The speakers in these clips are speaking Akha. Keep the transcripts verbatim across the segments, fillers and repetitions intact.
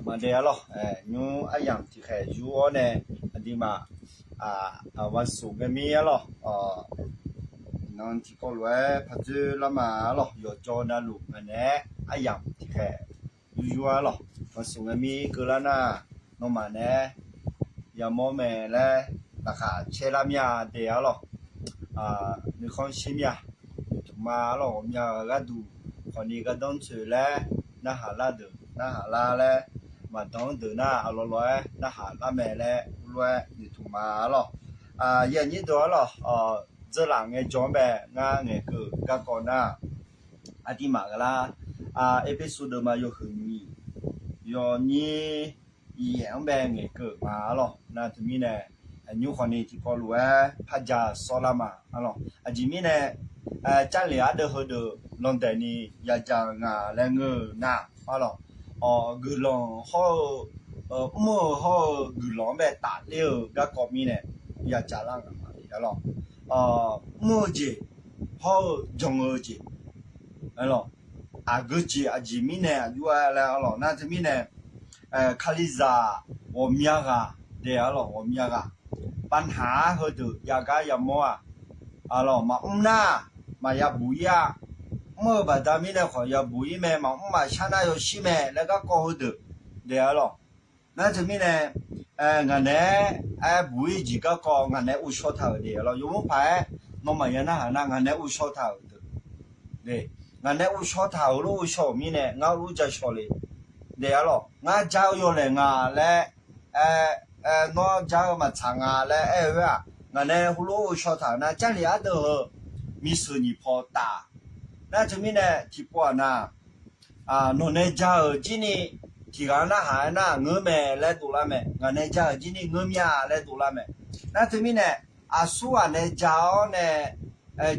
Aqdui arlawr, nymr aryamq tiqkhaeq yur-awr nae, aqduimaf, aq, วันศุกร์ ngae mir arlawr, iqnan tiqkawv lof-aer pardzoer lar ma arlawr, yawqjawr navluf ngaq naeq-aer aryamq tiqkhaeq yur yur arlawr, วันศุกร์ ngae mir keuvlar nar, nawmaf naeq-aer yamawr mae laer laqkhaq caer lar mir-a de arlawr. Nuikhanr shir mir-a, noeqtmq ma arlawr, ghawqmya-euq gharduq khawfni gardanr tsoeq laer narhaq lar deuq narhaq lar laer, maqdan-anr deuq nar aqlawq lawq-aer narhaq lar mae laer urlof-aer noeqtmq ma arlawr. Aqnyir deuq arlawr, dzeurlaf ngaejawr-anr bae ngar ngaeqkeuv garkawv nar, aqduimaf ghaq lar, Erpersu deuvma yawhuiq nyiq yawnyir yaef-anr bae ngaeqkeuv ma arlawr. Nar teumirnae, nymr khawfni tiqkawv lof-aer par ja sawr lar ma arlawr. Aqjeq mirnae, Jarlif ardeuv heudeuq landaeq ni ya ja-eu nga laer ngeur-eu nar arlawr, guiqlanq hawr-eu, mr-eu hawr-eu guiqlanq-anr bae tafler-eu garkawv mirnae ya ja lar nga ma arlawr. Mr-eu jeq hawr-eu jan-eu jeq arlawr, aqgeu jeq aqjeq mirnae aqjox-aer laer arlawr. Nar teumirnae, Kalizaq ghawqmya ghaq de arlawr, ghawqmya ghaq ปัญหา heudeuq jav gar yamawr-aq arlawr, maqmr nar maqya buq-ir-a. Mr-eu baqda mirnae khawf ya buq-ir mae, maqmr maqshar nar yawshir mae laer garkawv heudeuq de arlawr. Nar teumirnae, ngaq naeq-aer buq-ir jeq garkawv ngaq naeq-aer uvshaw taq-euq de arlawr. Yawmuir paq-aer nawmaf ya narhaq nar ngaq naeq-aer uvshaw taq-euq deuq, ngaq naeq-aer uvshaw taq-euq lof uvshaw-euq mirnae ngar lof ja shaw le de arlawr. Ngar ja-eu yawlaeq nga laer, nawr ja-eu maqtsaq nga laer aer-eu khoer-aq, ngaq nae heulof-aer uvshaw taq-euq nar, Jarlif ardeuv heu miseuq nyiq paw taf. Nar teumirnae tiqpov-aq nar, nawq nae ja-euq jir ni tiq ghaq-anr narhaq-aer nar ngeur mae laer dovlar mae. Ngaq nae ja-euq jir ni ngeur mir-a laer dovlar mae. Nar teumirnae aqsur ghaq nae ja-awr nae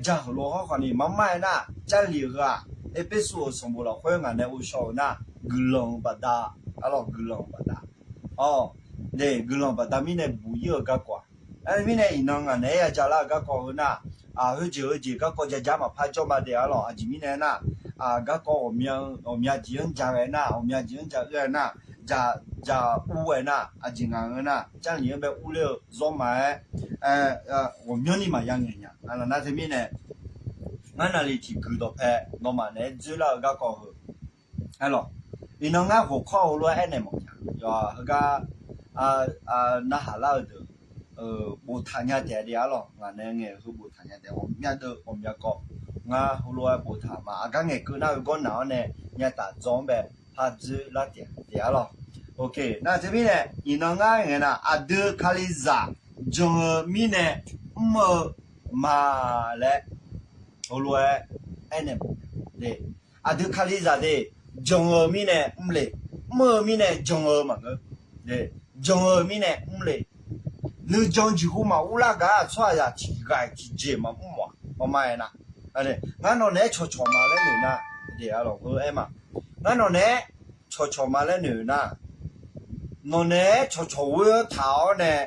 ja heulof hawr khawf ni maqmr-aer nar, Jarlif heu-aq, Erpersu-euq sanqbof lafkhoer ngaq nae ghovshaw-euq nar, guiqlanq-euq baqda, arlawr guiqlanq-euq baqda, guiqlanq baqda mirnae buq-ir-euq garkawv-aq. Nar teumirnae iqnan ngaq naeq-aer ya ja lar-eu garkawv heu nar, khoerjeq heujeq garkawv ja jar maqpar jawr ma de arlawr. Aqjeq mirnae nar, garkawv ghawqmya jeq-anr ja ghae nar, ghawqmya jeq-anr ja ghae nar, ja, ja ur ghae nar, aqjeq ngaq-eu nar, Jarlif-anr bae urler-eu zawr ma-aer, ghawqmyanrni maqya ngaeq nya. Nar teumirnae, ngar naqli tiqguiq dawqpae nawmaf naeq-aer dzoerlar-eu garkawv heu, arlawr, iqnan ngar หัวข้อ heulof-aer aernaeq mawf nya. Yawf-aq heugar narhaq lar-eu deuq boftaq nya taef-a de arlawr. Ngaq nae ngaeq heu boftaq nya taef, ghawqmya deuv ghawqmya kawv ngar heulof-aer boftaq ma. Aqgar ngaeqkeuv nar-eu gawr naq-awr nae nyataf dzaw-anr bae par dzoerlar taef-a de arlawr. Nar teumirnae iqnan ngar ngaeq nar, aqdui Kalizaq jan-eu mirnae mr-eu ma laer heulof-aer aernaeq mawf. Aqdui Kalizaq de, jan-eu mirnae mr le, mr-eu mirnae jan-eu maqngeur. Jan-eu mirnae mr le. Nuijan jeqhu maqur lar gaq-aq tsawrhaqzaq tiqghaq-iq tiqjeq maqmr mawf-aq, maqma-aer nar, ngar nawq naeq-aer cawqcawq ma laer noeq nar, aer ma. Ngar nawq naeq-aer cawqcawq ma laer noeq nar, nawq naeq-aer cawqcawq ghoer-awr taq-awr nae,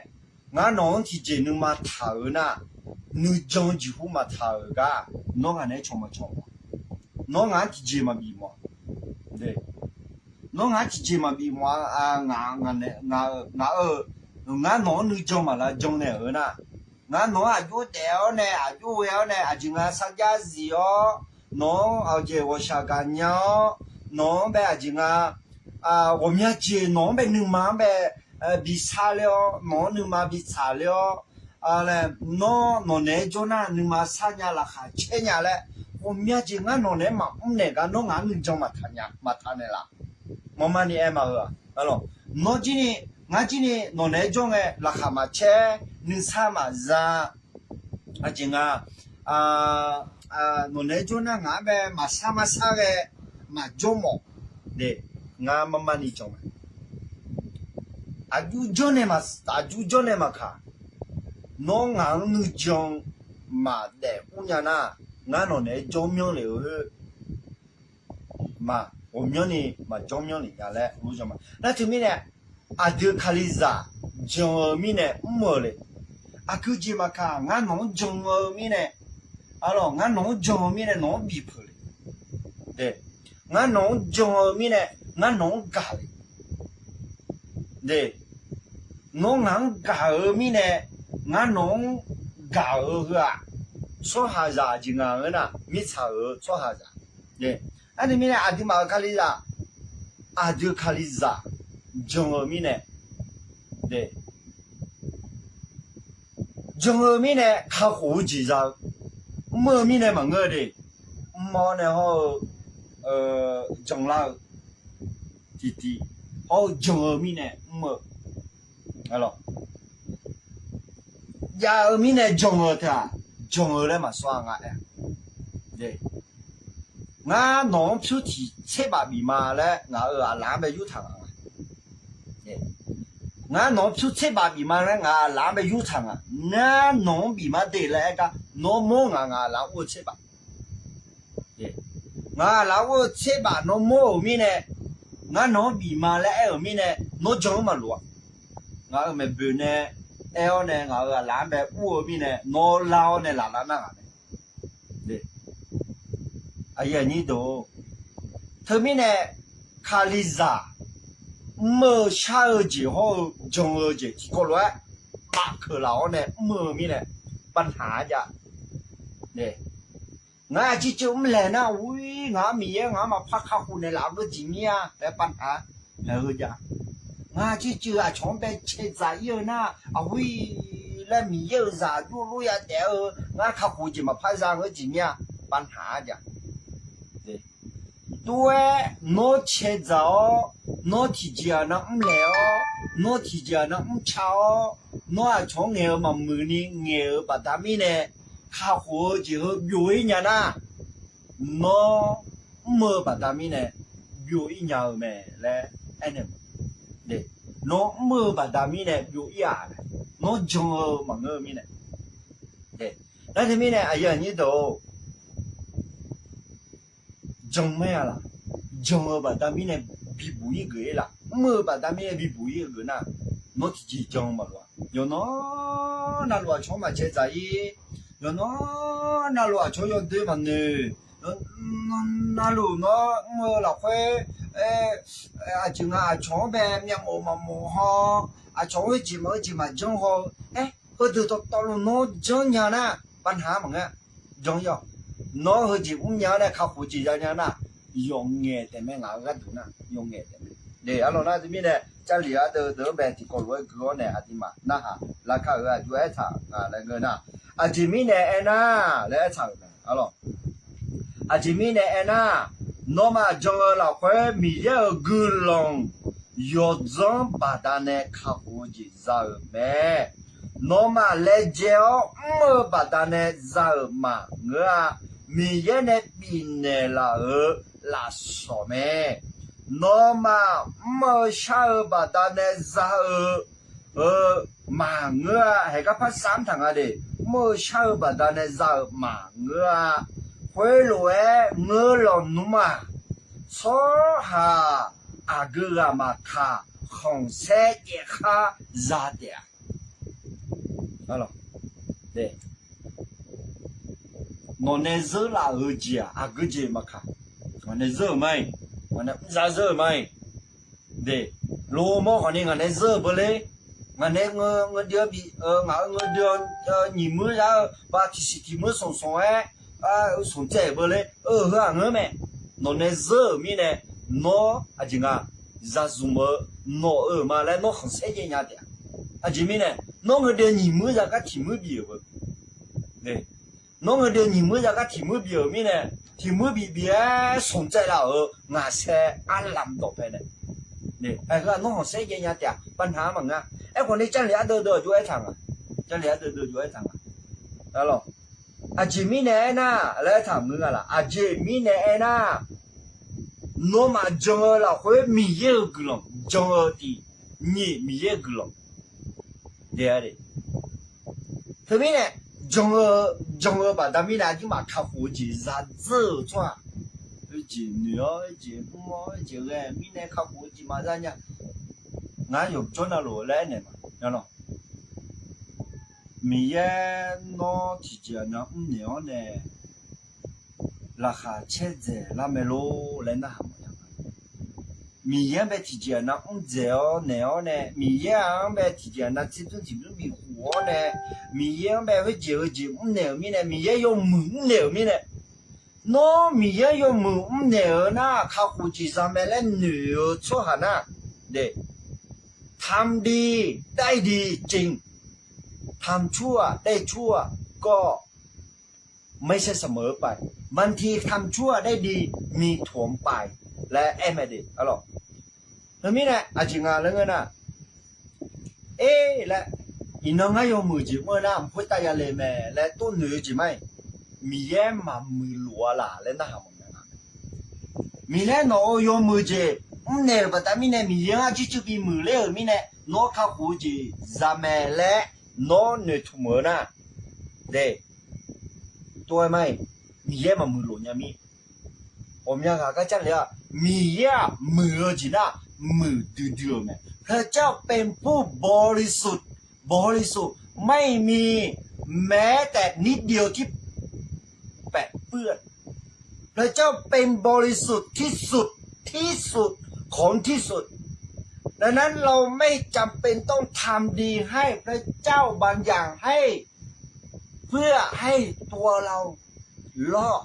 ngar nawq-anr tiqjeq nuima taq-euq nar, nuijan jeqhu maqtaq-euq gar, nawr ngaq naeq-aer cawq maqcawq mawf-a. Nawr ngaq-anr tiqjeq maqbif mawf-a. Nawr ngaq-anr tiqjeq maqbif mawf-a. Ngaq-eu, ngar nawq-anr nuijan maqlav jan naeq-euq nar, ngar nawq-anr aqjox daef-awr nae, aqjox ghae-awr nae, aqjeq nga sarjax zif-awr, nawq-anr aqjeq ghawqshaq gaqnya-awr, nawq-anr bae aqjeq nga ghawqmya jeq nawq-anr bae nuima-anr bae bi sar ler-awr, nawq-anr nuima bi tsaq ler-awr, nawr nawq naeq-aer jawr nar nuima sar nya laqkhaq caer nya laer, ghawqmya jeq ngar nawq naeq-aer maqmr naeq gar nawr ngaq-anr nuijan maqtaq naeq laf. Maqma ni aer ma-eu-aq, nawr jir ni, ngar jir ni nawq naeq-aer jawr ngae laqkhaq maqcaer, nuisar maqza, aqjeq nga, nawq naeq-aer jawr nar ngaq-anr bae maqsar marsar ghae maqjawr mawf. Ngar marmar ni jan mae. Aqjur jawr nae, aqjur jawr nae maqkaq, nawr ngaq-anr nuijan maqdaef ur nya nar, ngar nawq naeq-aer jawr myanr lef-eu khoer ma, ghawqmyanrni maqjawr myanr lef nya laer jan ma. Nar teumirnae, aqdui Kalizaq jan-eu mirnae mr-eu le. Aqgeu jeq maqkaq, ngar nawq-anr jan-eu mirnae, arlawr, ngar nawq-anr jan-eu mirnae nawq-anr bif peuq le. Ngar nawq-anr jan-eu mirnae ngar nawq-anr gaq le. De, nawr ngaq-anr gaq-eu mirnae, ngar nawq-anr gaq-eu heu-aq, tsawrhaqzaq jeq ngaq-anr nar, mirtsaq-euq tsawrhaqzaq. Aernaeq mirnae aqduimaf-euq kalizaq, aqdui kalizaq jan-eu mirnae, de, jan-eu mirnae kakhof-eu jeq za-eu, mr-eu mirnae maqngeur de, mr-awr nae hawr-eu, janlar-eu, tiqtiv hawr-eu jan-eu mirnae mr-eu, jav-eu mirnae jan-eu teu-aq, jan-eu laer maqsawr-a nga aer. Ngar nawq-anr pyur tiq tserbaf bif ma laer ngaq-euq aqlaf-anr bae yurtaq nga. Ngar nawq-anr pyur tserbaf bif ma laer ngaq aqlaf-anr bae yurtaq nga. Ngar nawq-anr bif ma de laer aer gar, nawr mawr ngaq, ngaq aqlaf-anr ur-eu tserbaf. Ngaq aqlaf-anr ur-eu tserbaf nawr mawr-euq mirnae, ngar nawq-anr bif ma laer aer-euq mirnae, nawr jan-anr maqloq-a. Ngaq-euq maeqboeq nae aer-awr nae ngaq-euq aqlaf-anr bae ur-eu mirnae, nawr lar-awr nae laflar nar ngaq mae. Teumirnae, kalizaq mr-eu shar-eu jeq hawr-eu jan-eu jeq tiqkawv lof-aer bafkeuq laf-awr nae mr-eu mirnae, baqnaq-a jav. Ngar aqcir ceuv mrlaeq nar, aqwir ngaq-anr Miqyaer ngaq-anr maqpar kakhof naeqlaf-eu jeq mir-a laer baqnaq-a. Haeq-eu jav. Ngar aqcir ceuv aqcawq-anr bae caedzaq ir-eu nar, aqwir laer Miqyaer-euq zaq jawrlof ya taef-eu ngar kakhof jeq maqpar za-eu jeq mir-a, baqnaq-a jav. Tov-aer nawr caedzaq-awr, nawr tiqjeq-aq nan mrlaeq-awr, nawr tiqjeq-aq nan mrca-awr, nawr aqcawq-anr ngaeq-eu maqmuiq ni ngaeq-euq baqda mirnae, kakhof-eu jeq heu byov-ir nya nar, nawr mr-eu baqda mirnae byov-ir nya-eu mae laer aernaeq ma. Nawr mr-eu baqda mirnae byov-ir-aq, nawr jan-eu maqngeur-eu mirnae. Nar teumirnae aqyuif aqnyir deuq-or, jan mae-a laq? Jan-eu baqda mirnae bibuq-ir geuf-ir laf? Mr-eu baqda mirnae bibuq-ir-eu geuf nar, nawr tiqjeq jan-eu maqloq-a. Yawqnan navluf aqcawq-anr maqcaedzaq-ir, yawqnan navluf aqcawq-anr yawdoer maqnoeq, navluf nawr mr-eu lafkhoer, aqjeq nga aqcawq-anr bae myavmawf maqmawf haw, aqcawq-anr heujeq maqheujeq maqjanr haw-eu, aer, heudeuq dawqtawvluf nawr janrnya nar, baqnaq-a maqngeur. Jan-ir-awq. Nawr heujeq mrnya-awr nae kakhof jeq zanya nar, yawqngaef taef mae ngaq-euq gharduq nar, yawqngaef taef mae. Arlawq nar teumirnae Jarlif ardeuv deuv-anr bae tiqkawv lof-aer gui-awr nae aqduimaf narhaq lavkar-euq aqjox aertaq nga laer ngeur nar, aqjeq mirnae aernar laer aertaq-euq mae. Arlawq, aqjeq mirnae aernar, nawmaf jan-eu lafkhoer Miqyaer-euq guiqlanq yawdzanr baqdanae kakhof-eu jeq za-euq mae. Nawmaf laejae-awr mr-eu baqdanae za-euq maqngeur-a. Miqyaer nae bifnaeq laf-euq lafsawq mae. Nawmaf mr-eu shar-eu baqdanae za-eu maqngeur-a. Haeq garpar sar mr taq nga de. Mr-eu shar-eu baqdanae za-euq maqngeur-a. Khoerlof-aer ngeur lawq nmr-aq, tsawrhaq aqgeu ghaq maqkaq, khanqsaer jaev khar za taef-a. Nawq nae zeur laf-euq jeq-aq, aqgeu jeq maqkaq. Ngaq nae zeur-euq ma-iq, ngaq nae mr za zeur-euq ma-iq. De, lomawr khawfni ngaq nae zeur-euq beu ler. Ngaq nae ngeur, ngeur dui-anr bi, ngaq-euq ngeur dui-anr nyiq muir za-eu ba tiqsiq tiq muir sanq sanq-aer, sanq tsaev-euq beu ler. Eu, heu-aq ngeur mae. Nawq nae zeur-euq mirnae, nawr aqjeq nga, zaqzmq-eu nawq-euq ma laer nawr khanqsaer jaev nya taef-a. Aqjeq mirnae, nawr ngeur dui-anr nyiq muir za gar tiq muir bif-euq beu. Nawr ngeur dui-anr nyiq muir za gar tiq muir bif-euq mirnae, tiq muir bif bif-aer sanq tsaev laf-euq ngaqsaer arlamq dawqpae nae, heu-aq nawr khanqsaer jaev nya taef-a. Baqnaq-a maqngeur-a. Aerkhawfni Jarlif ardeuv deuv-aq jov-aer taq nga. Jarlif ardeuv deuv jov-aer taq nga. Aqjeq mirnae aernar laer aertaq ngeur nga laq? Aqjeq mirnae aernar, nawmaf jan-eu lafkhoer Miqyaer-euq guiqlanq jan-eu tiq, nyiq Miqyaer-euq guiqlanq. Teumirnae, jan-eu, jan-eu baqda mirnae aqduimaf kakhof-eu jeq zadzeur-euq tsawrhaq, heujeq noeq-awr, heujeq mr-awr, heujeq ghae-eu mirnae kakhof-eu jeq maqza nya. Ngar yawqjawr navluf laer aernaeq ma. Miqyaer nawr tiqjeq aqnan mrnaeq-awr nae laqkhaq caerdzaeq lar mae lor laer narhaq mawf nya ma. Miqyaer-anr bae tiqjeq-aq nav mr dzaeq-awr naeq-awr nae, Miqyaer-anr bae tiqjeq-aq nav tserdzmr tiqbymr bikhof-awr nae, Miqyaer-anr bae khoerjeq heujeq mrnaeq-euq mirnae, Miqyaer yawmuiq mrnaeq-euq mirnae, nawr Miqyaer yawmuiq mrnaeq-eu nar, kakhof jeq zamaeq laer noeq-eu tsawrhaq nar, ทำดี ได้ดีจริง ทำชั่วได้ชั่วก็ไม่ใช่เสมอไป บางทีทำชั่วได้ดี มีถมไป laer aer mae de. Teumirnae aqjeq nga laer ngeur nar, e laer, iqnan ngar yawmuiq jeq mr-eu nar, mq khoertav yale mae laer tov noeq-eu jeq ma-iq, Miqyaer maqmuiq lof-a laq laer narhaq mawf nya nga. Miqyaer nawq-euq yawmuiq jeq mrnaeq-euq baqda mirnae, Miqyaer-anr arjir cuiv bimuiq ler-euq mirnae, nawr kakhof-eu jeq zamaeq laer nawr noeqtmq-eu nar, de, tov-aer ma-iq, Miqyaer maqmuiq lof nya mir. Ghawqmya ghaq gar jar le-aq, Miqyaer-aq muiq-eu jeq nar, muiqdui dui-euq mae. พระเจ้าเป็นผู้บริสุทธิ์ บริสุทธิ์ ไม่มีแม้แต่นิดเดียวที่แปดเปื้อน พระเจ้าเป็นบริสุทธิ์ที่สุด ที่สุดของที่สุด ดังนั้นเราไม่จำเป็นต้องทำดีให้พระเจ้าบางอย่างให้ เพื่อให้ตัวเรารอด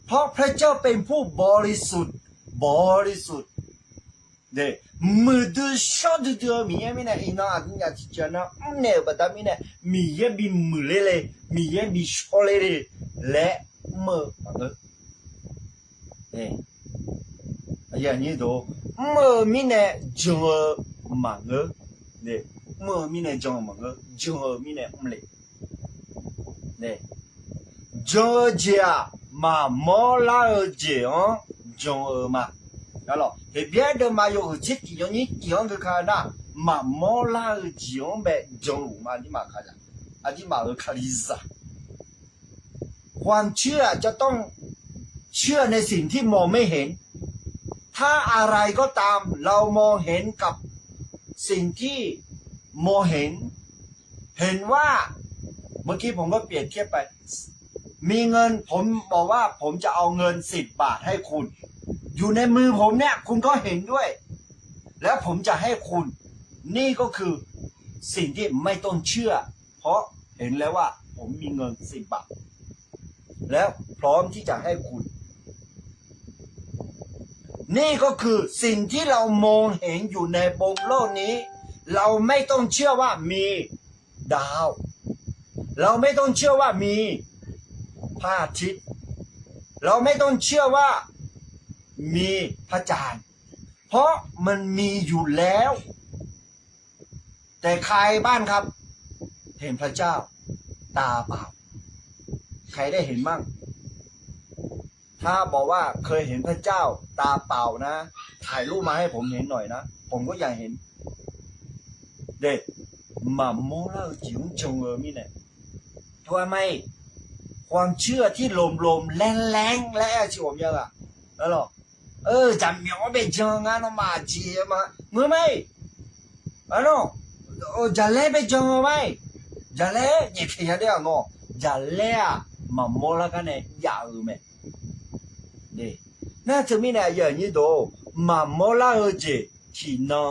เพราะพระเจ้าเป็นผู้บริสุทธิ์ บริสุทธิ์ muiqdui shawr duidui-eu Miqyaer mirnae, iqnan aqnyaf tiqjeq nar mrnaeq-euq baqda mirnae, Miqyaer bimuiq ler le, Miqyaer bi shawr ler le laer mr-eu maqngeur. Mr-eu mirnae jan-eu maqngeur. Mr-eu mirnae jan-eu maqngeur, jan-eu mirnae mr le. Jan-eu jeq-aq, maqmawr lar-eu jeq-anr jan-eu ma. Heqbyaer deuvma yawhuiq tser tiq yawnyir tiq-anr geuka nar, maqmawr lar-eu jeq-anr bae janluf ma, aqdirmaf kalizaq. ความเชื่อจะต้องเชื่อในสิ่งที่มองไม่เห็น ถ้าอะไรก็ตามเรามองเห็นกับสิ่งที่มองเห็น เห็นว่า เมื่อกี้ผมก็เปรียบเทียบไป มีเงิน ผมบอกว่าผมจะเอาเงินสิบบาทให้คุณ อยู่ในมือผมเนี่ย คุณก็เห็นด้วย แล้วผมจะให้คุณ นี่ก็คือสิ่งที่ไม่ต้องเชื่อ เพราะเห็นแล้วว่าผมมีเงินสิบบาท แล้วพร้อมที่จะให้คุณ นี่ก็คือสิ่งที่เรามองเห็นอยู่ในบนโลกนี้ เราไม่ต้องเชื่อว่ามีดาว เราไม่ต้องเชื่อว่ามีพระอาทิตย์ เราไม่ต้องเชื่อว่ามีพระจันทร์ เพราะมันมีอยู่แล้ว แต่ใครบ้างครับ เห็นพระเจ้าตาเปล่า ใครได้เห็นบ้าง ถ้าบอกว่าเคยเห็นพระเจ้าตาเปล่านะ ถ่ายรูปมาให้ผมเห็นหน่อยนะ ผมก็อยากเห็น de, maqmawr lar-eu jeq-anr jan-eu mirnae, tov-aer ma-iq, ความเชื่อที่หลวมๆ แรงๆ laer aer-eu jeq ghawqmya ghaq, arlawq, jaqmyawf-anr bae jan-eu ngar nawmaf jeq ma, ngeur ma-iq, arlawq, jaqlaer bae jan-eu ma-iq, jaqlaer nyaeftaeq nya de-aq nawq, jaqlaer-aq maqmawr lar gar nae jav-eu mae. Nar teumirnae aqyuif aqnyir deuq, maqmawr lar-eu jeq tiqnan,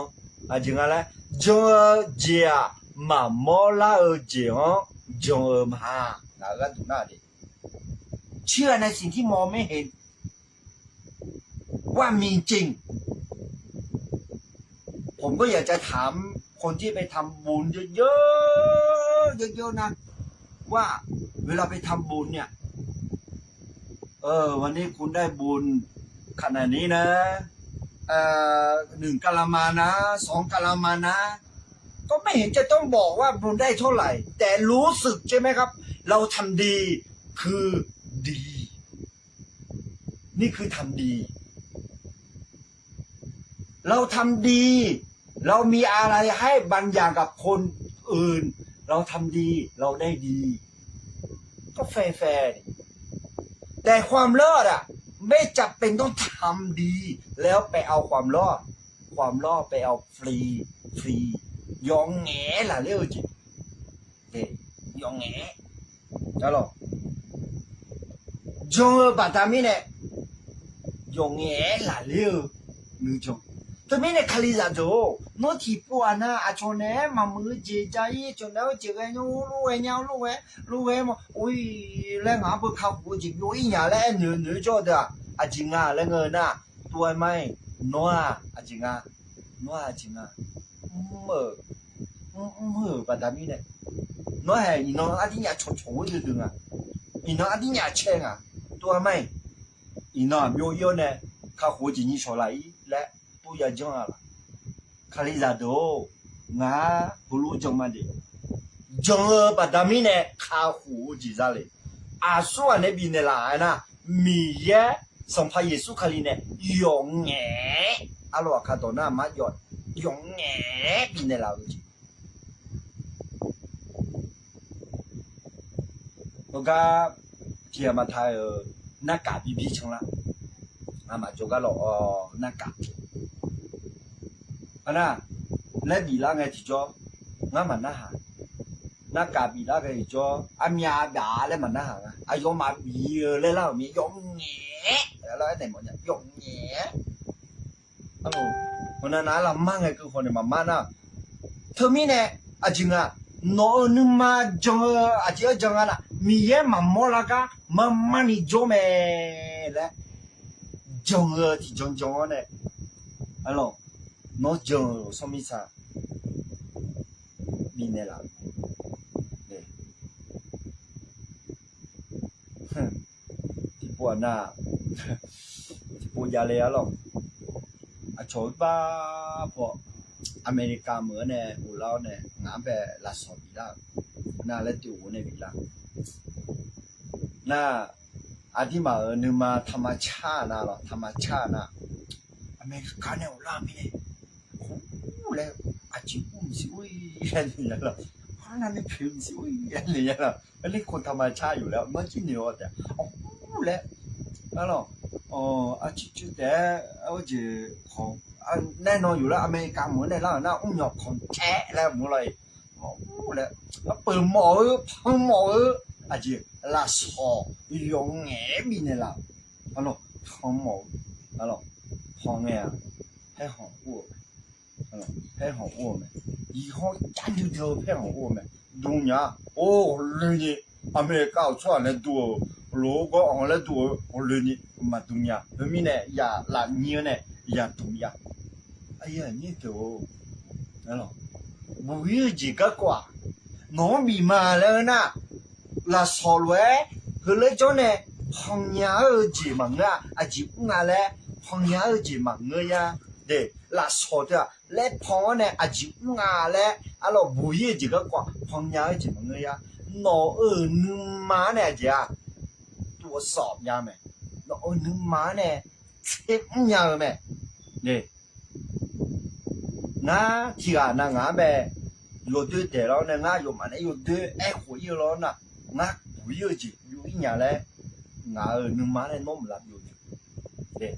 aqjeq nga laer, jan-eu jeq-aq, maqmawr lar-eu jeq-anr jan-eu ma. Ngaq-euq gharduq nar de, เชื่อในสิ่งที่มองไม่เห็น ว่ามีจริง ผมก็อยากจะถามคนที่ไปทำบุญเยอะๆ เยอะๆ นะ ว่าเวลาไปทำบุญเนี่ย เออ วันนี้คุณได้บุญขนาดนี้นะ เอ่อ หนึ่งกะละมังนะ สองกะละมังนะ ก็ไม่เห็นจะต้องบอกว่าบุญได้เท่าไหร่ แต่รู้สึกใช่ไหมครับ เราทำดีคือดี นี่คือทำดี เราทำดี เรามีอะไรให้บางอย่างกับคนอื่น เราทำดี เราได้ดี ก็แฟร์ๆ แต่ความรอดอะ ไม่จำเป็นต้องทำดี แล้วไปเอาความรอด ความรอดไปเอาฟรี ฟรี yawf ngaef-aer lafler-eu jeq, yawf ngaef-aer, jan-eu baqda mirnae yawf ngaef-aer lafler-eu nuijan. Teumirnae kalizaq deuq-or, nawr tiqpov-aq nar aqcawq naeq-aer maqmuiq-eu jeq ja-ir, aqcawq naeq-aer jeq ghae nymr lof ghae nya lof ghae lof ghae ma, or-ir laer ngaq-anr beu kakhof-eu jeq byov-ir nya laer aernoeq noeq-aer jawr-eu deuq-aq, aqjeq nga laer ngeur-eu nar, tov-aer mar-iq, nawr-aq aqjeq nga, nawr-aq aqjeq nga, mr-euq mr-euq baqda mirnae, nawr haeq iqnan ardirnyaf cawqcawq ghoer duidui nga, iqnan ardirnyaf cae nga, tov-aer mar-iq, iqnan-aq byov-ir-awr nae kakhof-eu jeq nyiq shawq laf-ir laer tov ya janr-a laq. Kalizaq deuq-or, ngar heulof jan ma de. Jan-eu baqda mirnae kakhof-eu jeq za le. Aqsurghaq nae bifnaeq laf-aer nar, Miqyaer Sanqpaq Yeqsur Kali nae yawf ngaef-aer, arlawq aqkar dawq nar ma yawf, yawf ngaef-aer bifnaeq laf-eu jeq. Heugar tiqghaq maqtaq-euq narkaf bibir canlar. Aqmaq jawrgar lawq-awr narkaf. Aqnar, laer biflar ngae tiqjawr, ngar maqnarhaq. Narkaf biflar ngae tiqjawr, aqmyav byaf laer maqnarhaq nga. Aqyawfmaf bif-eu laer lar-euq mir yawf ngaef-aer, lar-aer naeq mawf nya yawf ngaef-aer. Arlawq, hawq nav nav-aer lafmar ngae keuv khawf nae maqmar nar, teumirnae aqjeq nga, nawq-euq nuima jan-eu aqjeq-anr jan nga nar, Miqyaer maqmawr lar gar marmar ni jawr mae laer jan-eu tiqjan jan-awr nae, arlawq, nawr jan-euq sanr mirtsa bifnaeq laf-eu tiqpov aqnav, tiqpov javle arlawq. Aqcawq-eu bar paw America meuq-anr nae ghoflar-awr nae ngaq-anr bae lafsawq biflar-euq nar laer toeqghof nae biflar. Nar, aqdirmaf-euq nuima taqma car-a nar lawq, taqma car-a nar, America nae ghoflar-eu mirnae, hawr laer aqjeq ur maqsiq ur-ir laer noeq ya lawq. Hawr nar nae poeq maqsiq ur-ir laer noeq ya lawq. Aqli khawf taqma car yuf laer nawr jir noeq-awr taef, hawr laer, arlawq, aqjeq coer taef-aer, arjeq, nae nan yuf laer America meuq-anr nae lar-euq nar mrmyawq khanqtae laer mur lawr-iq, hawr laer, arpeuq mawf-eu pan mawf-eu aqjeq lafsawq yawf ngaef-aer bifnaeq laf-euq, arlawq, pan mawf-eu, arlawq, pan ngae-aq, paerkhanq ur-eu mae, paerkhanq ur-eu mae, iqhawr jar duidui-eu paerkhanq ur-eu mae, dm nya-a, or, ghawqloeni, America-euq tsawrhaq nae dm-euq, lof-aer gawr-anr laer dm-eu ghawqloeni maqdm nya, khoermirnae ya lafnyir-anr nae ya dm ya. Aqyuif aqnyir deuq-or, buq-ir-eu jeq garkawv-aq, nawq-anr bif ma laer-eu nar, lafsawq lof-aer heuler jawr nae pannya-eu jeq maqngeur-a, aqjeq mr nga laer pannya-eu jeq maqngeur ya. De, lafsawq teu-aq laer pan-awr nae aqjeq mr nga laer arlawq buq-ir-eu jeq garkawv-aq pannya-eu jeq maqngeur ya. Nawq-euq nuima-anr nae aqjeq-aq, tuv-awr sawf nya mae. Nawq-euq nuima-anr nae tser mrnya-eu mae. Ngar tiqghaq nav ngaq-anr bae yawdoer daeq lawr nae ngar yawmaf nae yawdoer aerkhof-ir-eu lawr nar, ngar buq-ir-eu jeq byov-ir nya laer ngaq-euq nuima-anr nae nawr maqlav byov-eu jeq.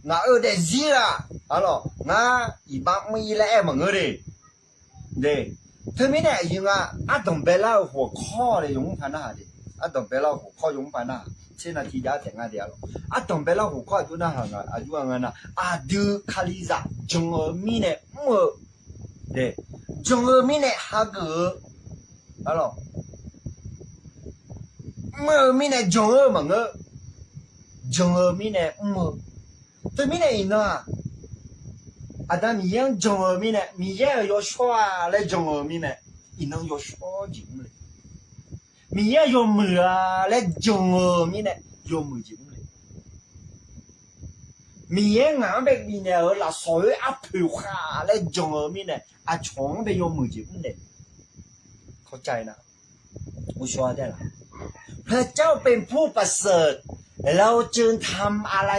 Ngaq-euq daefzir-aq, arlawq, ngar iqbax mr-ir laer aer maqngeur de. De, teumirnae aqyuif nga, ardanq baelar-eu khof kawr-a le yawmr paq narhaq de. Ardanq baelar-eu khof kawr yawmr paq narhaq tser nav tiqjav taef nga de, arlawq. Ardanq baelar-eu khof kawr aqjox narhaq nga, aqjox-a nga nar, aqdui Kalizaq jan-eu mirnae mr-eu, de, jan-eu mirnae hageuf-eu, arlawq, mr-eu mirnae jan-eu maqngeur, jan-eu mirnae mr-eu. Teumirnae iqnan-aq, Aqda Miqyaer-anr jan-eu mirnae, Miqyaer-euq yawshawr-a laer jan-eu mirnae, iqnan yawshawr jeq mr le. Miqyaer yawmuiq-a laer jan-eu mirnae, yawmuiq jeq mr le. Miqyaer ngaq-anr bae bifnaeq-euq lafsawq-eu arpoeq kha laer jan-eu mirnae, aqcawq-anr bae yawmuiq jeq mr le. พระเจ้าเป็นผู้ประเสริฐ เราจะทำอะไร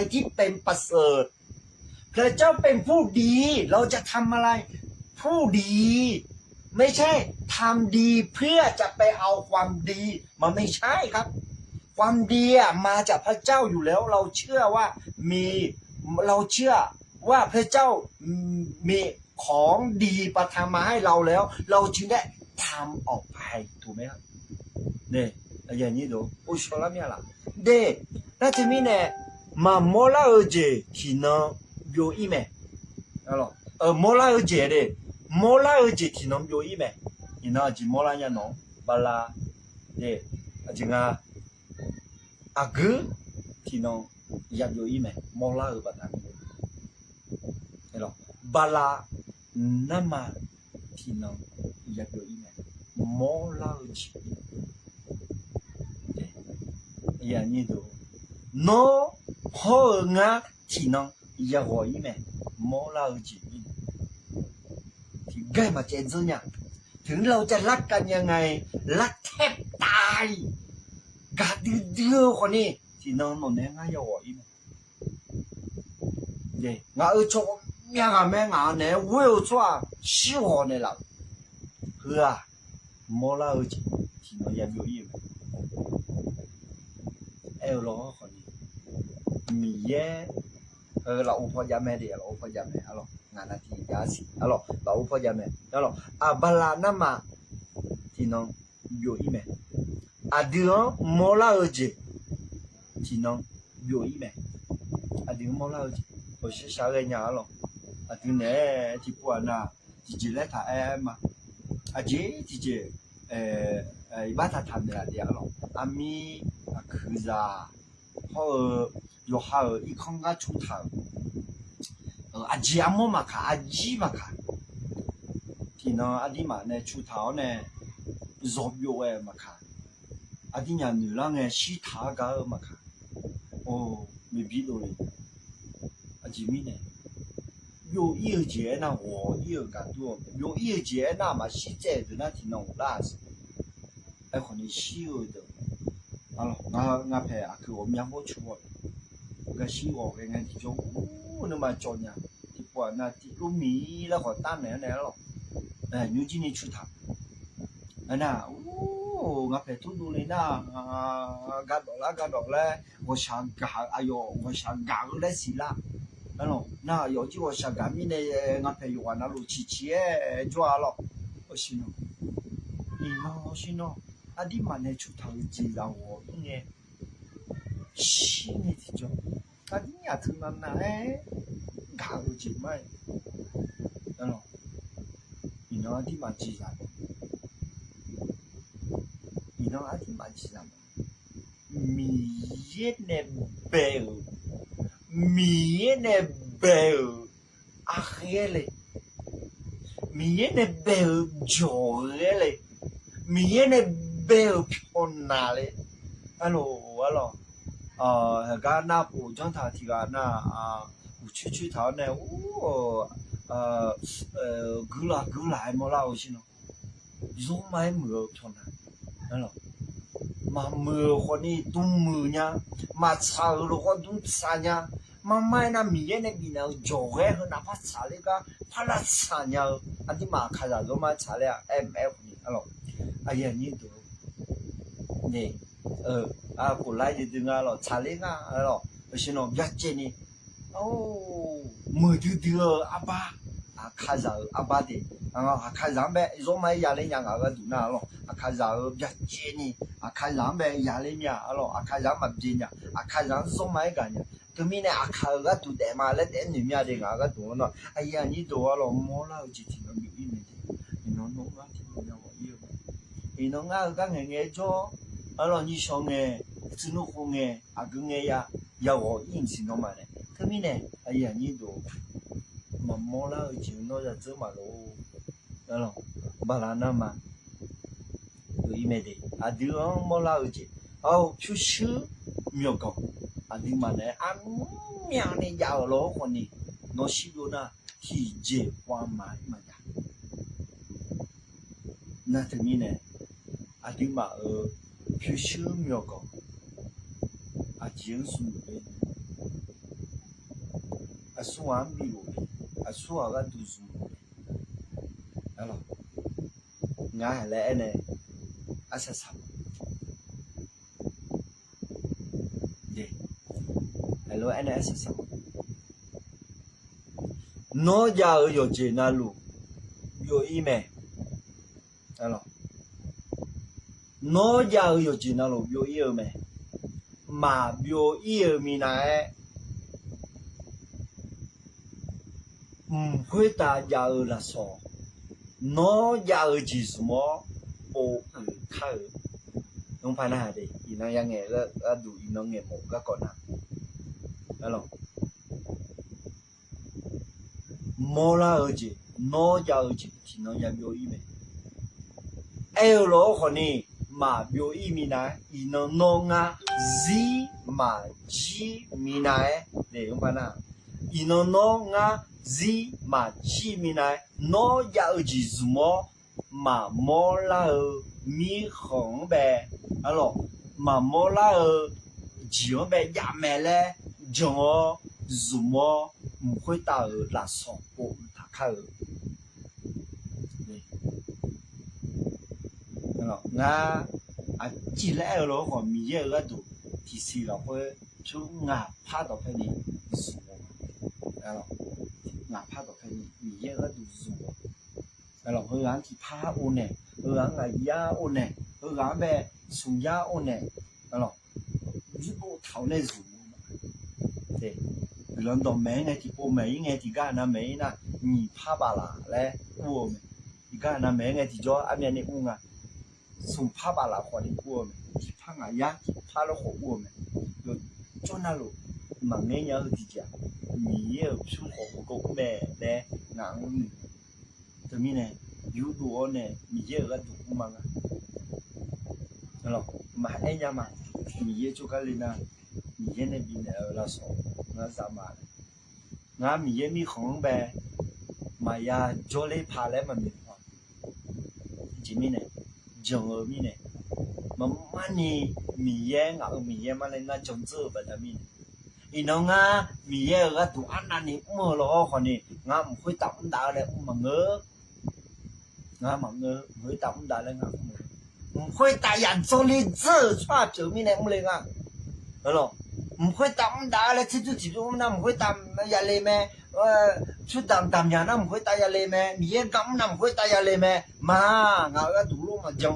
ผู้ดี ไม่ใช่ทำดีเพื่อจะไปเอาความดี มันไม่ใช่ครับ ความดีอะมาจากพระเจ้าอยู่แล้ว เราเชื่อว่ามี เราเชื่อว่าพระเจ้ามีของดีประทานมาให้เราแล้ว เราจึงได้ทำออกไป ถูกไหมครับ Nar teumirnae, maqmawr lar-eu jeq tiqnan byov-ir mae. Mawrlar-eu jeq de, mawrlar-eu jeq tiqnan byov-ir mae. Iqnan aqjeq mawrlar nya nawq-anr bala, aqjeq nga, aqguir tiqnan yabyov-ir mae, mawrlar-eu baqda. Bala narma tiqnan yabyov-ir mae, mawrlar-eu jeq. Nawr hawr-eu ngar tiqnan yaghawq-ir mae, mawrlar-eu jeq-ir. Tiqgar-iq maqcaev dzeur nya. Teumirnae lar-eu caev larkav nya nga-iq, lartaeq taf-iq, gaqdui dui-eu khawfni tiqnan nawq naeq-aer ngar yaghawq-ir mae. Ngaq-euq tsawrhaq ghawqmya ghaq mae, ngaq naeq-aer ghoer-eu tsawrhaq shirghawq naeqlaf-euq, heu-aq mawrlar-eu jeq tiqnan yabyov-ir-eu mae. Aer-eu lawr khawfni, Miqyaer, lafov paw jav mae de, lafov paw jav mae, ngaq nav tiqjav siq, lafov paw jav mae. Aqbala narma tiqnan byov-ir mae. Aqdui-anr mawrlar-eu jeq tiqnan byov-ir mae. Aqdui-anr mawrlar-eu jeq, hawshar shar ghae nya-a lawq. Aqdui naeq-aer tiqpov aqnav tiqjeq laer taq aer ma. Aqjeq tiqjeq iqbax taqtaq naeqlaf de-a lawq. Aqmir, aqkuiqzaq, hawr-eu yawqha-euq irkanr gar cu taq-euq, aqjeq armawr maqkaq, arjir maqkaq, tiqnan aqdirmaf nae cu taq-awr nae zawqbyov ghae-eu maqkaq, aqdirnyaf noeqlar ngae shirtaq-aer gar-eu maqkaq, or, maeqbi dovle. Aqjeq mirnae, byov-ir-eu jeq aernar ghawq-ir-eu gaqdur-awq. Byov-ir-eu jeq aernar maqshir tsaev-eu deuq nar tiqnan ghoflar-aq siq. Aerkhawfni shir-eu deuq, ngar paeq aqkeuq ghawqmya ghawr cu-awr, gaqshir ghawq ghae ngae tiqjawr ur nuima cawv nya. Tiqpov aqnav tiqlof miq laer khawf tar naeq-aer nae-a lawq. Nymrjir ni cu taq. Aernar, ur, ngar paeq turdov le nar, gardawf lar gardawf laer ghawqshaq gaq-eu aqyawf ghawqshaq gaq-eu laer siqlar. Nar aqyawf jir ghawqshaq gaq mirnae ngar paeq yawqghaq navluf ciqciq-aer jawr-a lawq. Awqshinawq, iqnan awqshinawq, aqdirmaf nae cu taq-eu jeq zaq ghawq-ir ngae, shir ngae tiqjawr, aqdirnyaf teunav nav-aer gaq-eu jeq ma-aer, iqnan aqdirmaf jeqzaq ma. Iqnan aqdirmaf jeqzaq ma. Miqyaer nae bae-euq, Miqyaer nae bae-euq arkhaer le, Miqyaer nae bae-euq jawqghaer le, Miqyaer nae bae-euq pyawqnaq le. Arlawq, arlawq, heugar nar pov janr taq tiqghaq nar, uqcoer coer taq-awr nae, guirlaf guirlaf-aer mawrlar-eu shir nan, zawrma-aer muiq-eu pyawqnaq, maqmuiq-euq khawfni dm muiq nya, maqtsaq-euq lafkhawf dm tsaq nya, marmar-aer nar Miqyaer nae bifnaeq-euq jawqghaer heu navpar tsaqler gar par lavtsaq nya-eu aqdirmaf aqkaqzaq zawrma-aer tsaqler-a, aer maqaer khawfni, aqyuif aqnyir deuq-or, khof lar duidui nga lawq, tsaqler nga lawq, awqshinawq byacaevni, muiqdui dui-eu arbar, aqkaqzaq-euq arbar de, aqkaqzaq-anr bae zawrma-aer yaler nya ngaq-euq gharduq nar lawq, aqkaqzaq-euq byacaevni, aqkaqzaq-anr bae yaler nya-a lawq, aqkaqzaq-anr maqbyae nya, aqkaqzaq-anr zawrma-aer gaq nya. Teumirnae aqkaq-euq gharduq daef ma laer taef-aer noeq mya de ngaq-euq gharduq-anr nar, aqyuif aqnyir deuq-or lawq, mawrlar-eu jeq tiqnan byov-ir mae de. Iqnan nawr ngar tiqnan nya ghawq-ir-eu mae. Iqnan ngar-eu gar ngaeq ngae jawr, arlawq nyir shaw ngae, tsuinmr khov ngae, aqgeu ngae ya, yaghawq-ir mqsiq nan ma nae. Teumirnae aqyuif aqnyir deuq, maqmawrlar-eu jeq-eu nawr yadzeur maqlof-or. Bala narma, dov-ir mae de. Aqdui-anr mawrlar-eu jeq, ar-eu pyurshuir myawqganq, aqduimaf naeq-aer armyavni jav-euq lawr khawfni, nawr shirbyov nar tiqjeq pov-a ma-aer maqjav. Nar teumirnae, aqduimaf-euq pyurshuir myawqganq aqjeq-anr smrluf le, aqsurghaq-anr bifluf le, aqsurghaq gharduq zmqluf le. Ngar laer aernae arsaq saq ma. Aerlof-aer arsaq saq ma. Nawr jav-eu yawqjeq navluf byov-ir mae. Nawr jav-eu yawqjeq navluf byov-ir-eu mae. Maqbyov-ir-eu minav-aer, Mq khoertav jav-eu lafsawq, nawr jav-eu jeq zmq-awr, pov uiq kar-eu. Nmr par nar-aq, iqnan ya ngaeq-eu gharduq iqnan ngaeq mawf-eu garkawv nar, mawrlar-eu jeq, nawr jav-eu jeq tiqnan ya byov-ir mae. Aer-eu lof-aer khawfni, maqbyov-ir minav-aer, iqnan nawr ngar zir maqjir minav-aer, nmr par nar, iqnan nawr ngar zir maqjir minav-aer, nawr jav-eu jeq zmq-awr, maqmawr lar-eu mirkhanq-anr bae, arlawq, maqmawr lar-eu jeq-anr bae jav mae laer jan-awr, zmq-awr, mq khoertav-euq lafsawq pov uiq taq kar-eu. Ngar aqjeq laer aer-eu lof-aer khawf, Miqyaer-euq gharduq tiqsiq lafkhoer pyur ngaq par dawqpae ni zmq-eu, ngaq par dawqpae ni Miqyaer-euq gharduq zmq-eu. Heughaq-anr tiqpar or nae, heughaq-anr ngaq yar or nae, heughaq-anr bae smq yar or nae, yurdov taq-awr nae zmq-eu ma. Guiqlanq dawqmaeq-aer ngae, tiqpov maeq-ir ngae, tiqgar nav maeq-ir nar, nyiq par baf laf laer ur-eu mae. Tiqgar nav maeq-aer ngae, tiqjawr armyavni ur nga, smq par baf laf khawf ni ur-eu mae. Tiqpar ngaq yar, tiqpar lawrkhawf ur-eu mae. Yawqjawr navluf maqngaer nya-eu tiqjeq-aq, Miqyaer-euq pyur khawf heugar ur mae laer ngaq-anr noeq. Teumirnae, yurdov-awr nae Miqyaer-euq gharduq ur ma nga. Maqaer nya ma. Miqyaer tsawrganr le nar, Miqyaer nae bifnaeq-eu lafsawq ngar za ma laer, ngar Miqyaer mirkhanq-anr bae maqya jawrler paq laer maqnoeq ma. Aqjeq mirnae, jan-eu mirnae, maqmarni Miqyaer ngaq-euq Miqyaer ma laer ngar jan dzeur-eu baqda mirnae, iqnan ngar Miqyaer-euq gharduq arnavni mr-eu lawr khawf ni, ngar mq khoertav mr dav-eu laer mr maqngeur. Ngar maqngeur, mq khoertav mr dav laer ngar mr-eu, mq khoertav yadzawr le dzeur-euq tsawrhaq pyeuf mirnae mr le nga. Mq khoertav mr dav laer tser dzur tiq dzur mr nar mq khoertav yale mae. Pyur damq damq myaq nar mq khoertav yale mae. Miqyaer gar mr nar mq khoertav yale mae. Ma, ngaq-euq gharduq lof maqjan.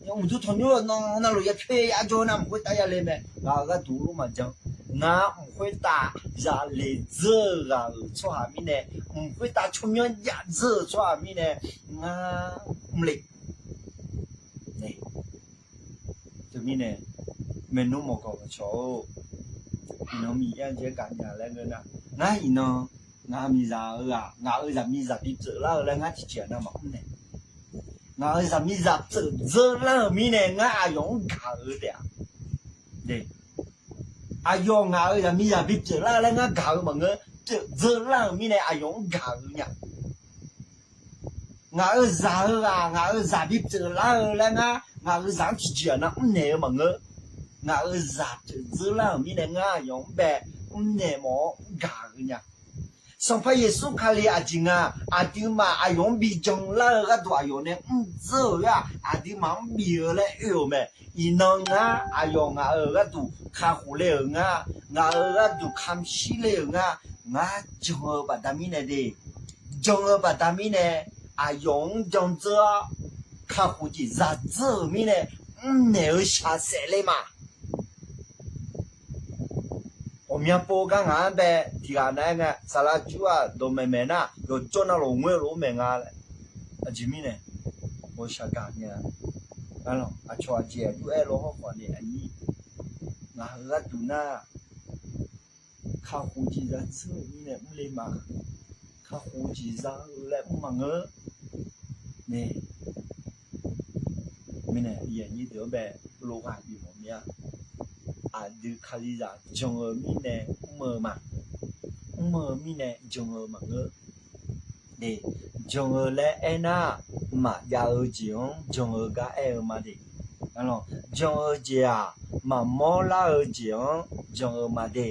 Uqduq tanqnymr-eu nan navluf ya pyaer ya jawr nar mq khoertav yale mae. Ngaq-euq gharduq lof maqjan. Ngar mq khoertav yale dzeur-eu ghaq-euq tsawrhaq mirnae, mq khoertav tsawrmyanr jav dzeur-euq tsawrhaq mirnae, ngar mr le. Teumirnae, maernmr mawqgawq maqcawq-or, iqnan Miqyaer-anr jeq gaqnya laer ngeur nar, ngar iqnan ngaq miqzaq-eu ghaq, ngaq-euq zaqmiqzaq bipyeuf lar-eu laer ngar tiqjeq-aq navmaqmr nae, ngaq-euq zaqmiqzaq pyeuf dzeur lar-euq mirnae ngar aqyawf-anr gaq-eu taef-a. Aqyawf ngaq-euq zaqmiqzaq bipyeuf lar-eu laer ngar gaq-eu maqngeur. Pyeuf dzeur lar-euq mirnae aqyawf-anr gaq-eu nya. Ngaq-euq zaq-eu ghaq, ngaq-euq zaq bipyeuf lar-eu laer ngar ngaq-euq zaq-anr tiqjeq-aq navmaqmr naeq-eu maqngeur. Ngaq-euq zaq pyeuf dzeur lar-euq mirnae ngar aqyawf-anr bae mrnaeq mawf-awr gaq-eu nya. Sanqpaq Yeqsur Kali aqjeq nga, aqduimaf aqyawf-anr bijan lar-eu gharduq aqyawf nae mr dzeur-euq-aq, aqduimaf-anr bif-eu laer oe-euq mae. Iqnan ngar aqyawf ngaq-euq gharduq kakhof le-euq nga, ngaq-euq gharduq kamq shir le-euq nga, ngar jan-eu baqda mirnae de. Jan-eu baqda mirnae, aqyawf-anr jan dzeur-awr, kakhof jeq za dzeur-euq mirnae, mrnaeq-eu shaqsaef le ma. Ghawqmya pov gar ngaq-anr bae tiq ghaq nav-aer nga, saqlaq jur-aq dawqmaeq maeq nar, yawqjawr navluf ngoer lof-aer maeq nga laer. Aqjeq mirnae, ghawqshaq gaq nya. Aqcawq aqjeq aqjox-aer lof hawrkhawf ni aqnyir, ngaq-euq gharduq nar, kakhof jeq za dzeur-euq mirnae mr le ma. Kakhof jeq za-eu laer mr maqngeur. Nae, mirnae aqnyir deuq-anr bae lof ghaq bif mawf mir-a. Aqdui Kalizaq jan-eu mirnae mr-eu ma. Mr-eu mirnae jan-eu maqngeur. Jan-eu laer aernar, maqjav-eu jeq-anr jan-eu gar aer-eu ma de. Jan-eu jeq-aq, maqmawr lar-eu jeq-anr jan-eu ma de.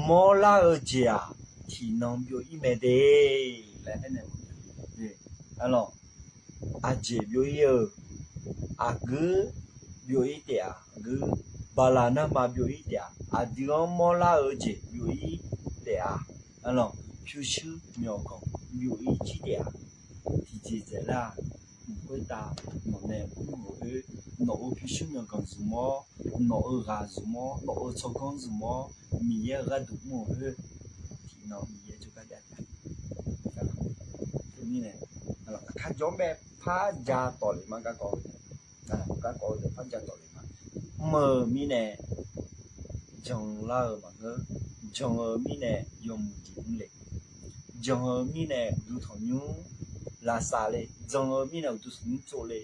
Mawr lar-eu jeq-aq, tiqnan byov-ir mae de laer aernaeq-eu. Aqjeq byov-ir-eu, aqguir byov-ir taef-a, aqguir baqlaq narma byov-ir taef-a, aqdui-anr mawrlar-eu jeq byov-ir taef-a, arlawq pyurshuir myawqganq byov-ir jir taef-a. Tiqjeq dzaeqlar-aq, mq khoertav nawq nae mr-euq khoer, nawq-euq pyurshuir myawqganq zmq-awr, nawq-euq ghaq zmq-awr, nawq-euq tsawrganr zmq-awr, Miqyaer-euq gharduq mr-euq khoer, tiq Nawq-eu Miqyaer jawrgar jav taef. Teumirnae, aqkar jawr-anr bae par ja tawf lef ma garkawv-eu, garkawv-eu deuq par ja tawf lef ma. Mq-euq mirnae janlar-eu maqngeur. Jan-eu mirnae yawmuiq jeq mr le. Jan-eu mirnae uqduq tanqnymr lavsav le. Jan-eu mirnae uqduq tanqnymr tsov le.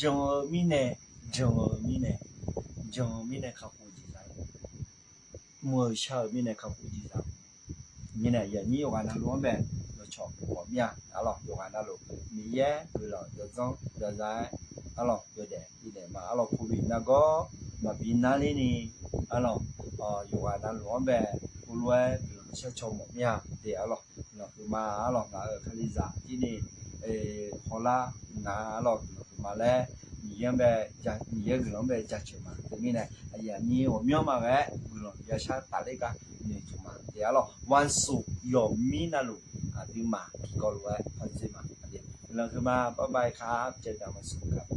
Jan-eu mirnae, jan-eu mirnae, jan-eu mirnae kakhof jeq za le. Mq-euq shar-euq mirnae kakhof jeq za. Mirnae aqyuif aqnyir yawqghaq navluf-anr bae dawqcawq mawf mir-a. Arlawq, yawqghaq navluf Miqyaer guiqlanq yawdzanr yawza-aer, arlawq, yawdaef bidaef ma. Arlawq, covid nargawr maqbi narler ni, arlawq, yawqghaq navluf-anr bae heulof-aer guiqlanq sharcaw mawf mir-a. Te arlawq, guiqlanq huiqma. Arlawq, ngaq-euq kalizaq tirni hawlar nga. Arlawq, guiqlanq huiqma laer Miqyaer-anr bae, Miqyaer guiqlanq-anr bae jaceuq ma. Teumirnae aqyuif aqnyir ghawqmyanr maqghae-aer guiqlanq yashar tafler gar noeqtmq ma. Te arlawq, วันศุกร์ yawqmir navluf aqduimaf tiqkawv lof-aer pandzer ma. Guiqlanq huiqma. Bye bye ครับ เจอกันวันศุกร์ครับ.